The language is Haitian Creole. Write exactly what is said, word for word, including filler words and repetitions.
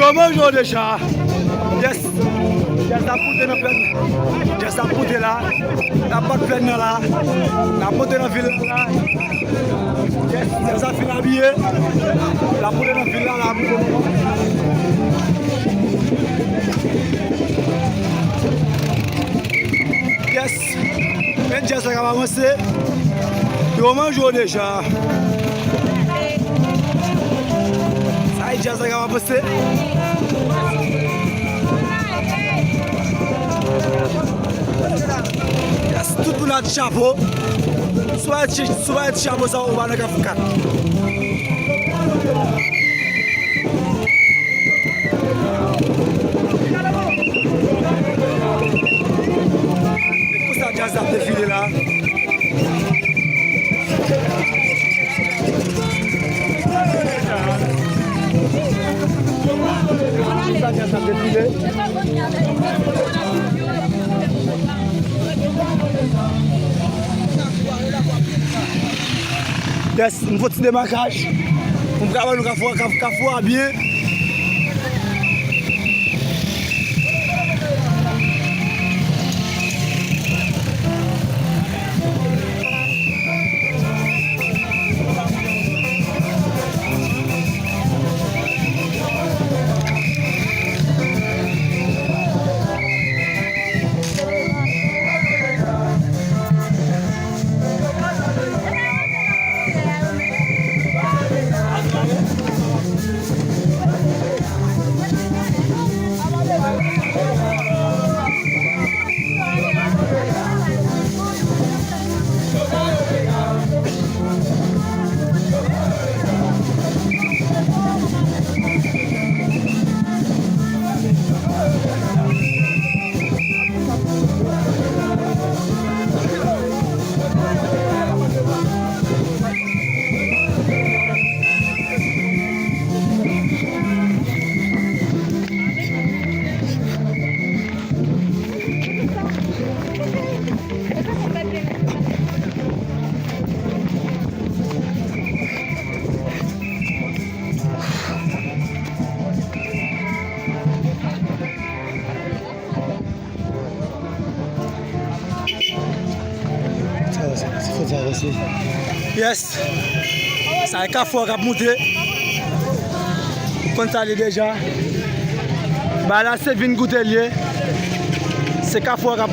Yo manje w deja. Yes. Djaz ap moute nan plèn. Djaz ap moute la. N ap bat plèn nan la. N ap monte nan vil la. Yes. Djaz ap fin abiye. L ap moute nan vil la. L ap moute nan Yes. Men djaz la k ap avanse. Yo manje w deja. Sa e djaz la k ap avanse. Yes, tout moun ak chapo. Sou pa ti, sou pa ti chapo sa ou pa nan kafou kat. Konsa djaz la ap defile la. Konsa djaz la ap defile. Yes, m fè yon ti demakaj. Pou m ka ban nou kafou, kaf-, kafou a byen. Yes. Sa e kafou a k ap moute. Konn sa li deja. Bagay la se vin goute l ye. Se kafou a k ap